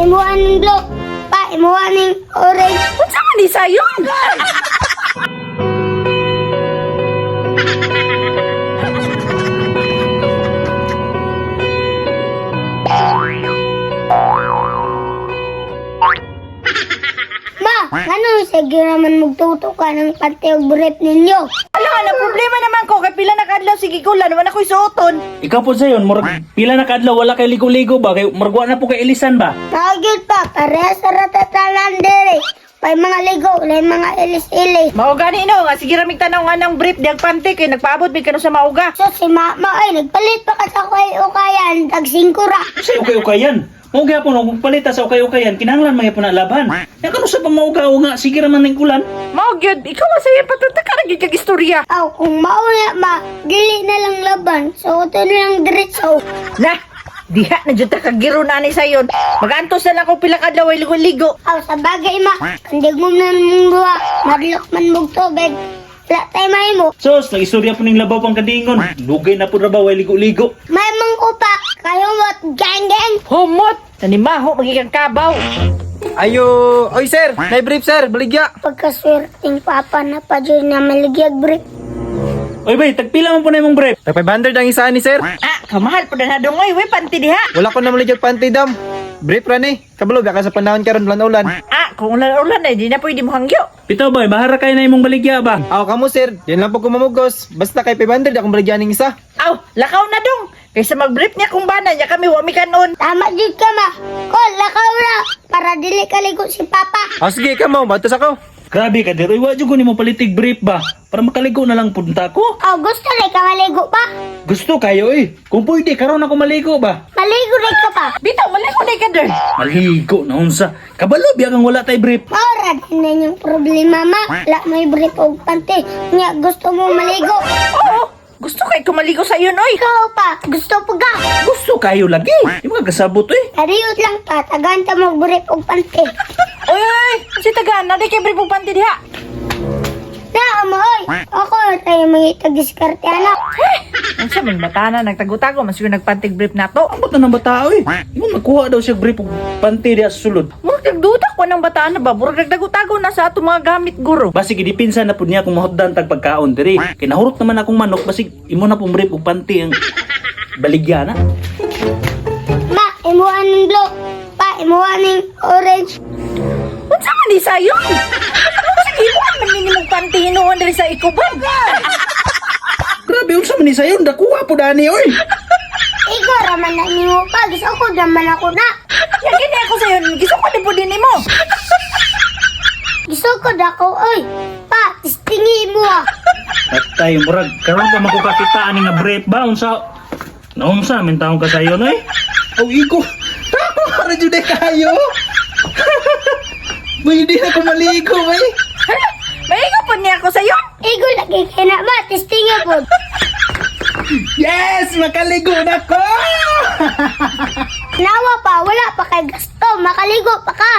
imuha ning blue. Pa, imuha ning orange. Unsa man ni sayon? Ma, ngano sige naman magtuto ka ng panty og brief ninyo. Ala, na problema naman ko kay pila na kadlaw sige kulan wala ko'y suoton. Ikaw po sayon, murag pila na kaadlaw wala kay ligo-ligo ba kay murag wa na po kay ilisan ba? Nagyud pa, parehas sa ratatalan dere. Pay mga ligo, walay mga ilis-ilis. Mao gani no nga sige ramig tanaw nga ng brief diyang panty kay nagpaabot mig kanu sa mauga. So si mama ay nagpalit pa ka sa ukay-ukayan, tag 5 ra. Sa ukay-ukayan. Mao gyapon kung palita sa ukay-ukayan kinahanglan man gyapon na laban. Ya kanu sa pamaugaw nga sige ra man ning ulan. Mao gyud ikaw masaya patata ka ra gyud kag istorya. Aw, kung mauna ma, dili na lang laban. So ito na lang diretso. Na, diha na jud ta kagiro na ni sayon. Magantos na lang ko pila ka adlaw ay ligo-ligo. Aw, sa bagay ma, kandig mo na mong duha, madlok man mong tubig. Wala tayo mahimo. Sos, nag-istorya po ning labaw pang kadingon. Dugay na po ra ba way ligo-ligo. May mong upa, kayumot, gang gang. Humot, nanimaho magiging kabaw. Ayo, oy sir, nay brief sir, baligya. Pagkaswerteng papa na pa dyan na maligyag brief. Oy bay, tagpila man po na imong brief. Tag 500 ang isa ni sir. Ah, kamahal po na nadungoy, we panty diha. Wala ko na maligyag panty dam. Brief ra ni. Kabalo ba ka sa panahon karon ulan-ulan. Ah, kung ulan-ulan ay di na pwede mo hangyo. Bitaw bay, bahara kay na imong baligya ba? Aw kamo sir, yan lang po kumamugos. Basta kay 500 akong baligyan ning isa. Aw, lakaw na dong. Kaysa mag-brief niya kung bana niya kami wa mi kanon. Tama jud ka ma. Kol, lakaw na. Para dili kaligo si papa. Aw sige kamo, batos ako. Grabe ka diri, wa jud ko nimo palitig brief ba? Para makaligo na lang punta ko. Aw, gusto rin ka maligo pa? Gusto kayo eh. Kung pwede karon ako maligo ba? Maligo rin ka pa. Bitaw, mali ko na ka der. Maligo na unsa. Kabalo biya kang wala tay brief. Maura din na yung problema ma. Wala may brief og panty. Nya, gusto mo maligo. Oo, gusto kay kumaligo sa iyon oy. Ikaw pa, gusto po ka. Gusto kayo lagi. Di mga kasabot eh. Kariyot lang pa, tagaanta mo brief og panty. Oy, oy, si tagaan na di kay brief og panty diha. Na, mo oy. Ako tayo mga itag-diskarte anak. Unsa man bata na nagtago-tago man siguro nagpantig brief nato. Ambot na ng bata oy. Ingon magkuha daw siya brief og panty diha sa sulod. Murag nagduta ko ng bata na ba? Murag nagtago-tago na sa ato mga gamit guro. Basig gidipinsa na pud niya kung mahutdan tag pagkaon diri. Kay nahurot naman akong manok basig imo na pong brief og panty ang baligya na. Ma, imuha ning blue. Pa, imuha ning orange. Unsa man ni sayon? Sige, mo man nini mong panty hinuon diri sa ikuban. Grabe unsa man ni sayon dakuha pud ani oy. Ikaw raman na nimo pa, gusto ko naman ako na. Ya gini ako sayon, gusto ko di po din nimo. Gusto ko dako oy. Pa, tistingi mo ah. Patay murag karon pa makukakita ani nga brief ba unsa naunsa min taong ka sayon oy. Aw iko. Tako ra jud kayo. May di na ko maligo bay. Maigo po niya ako sayon. Igo lagi kay na ma, tistingi po. Yes, makaligo na ko. Nawa pa, wala pa kay gasto, makaligo pa ka.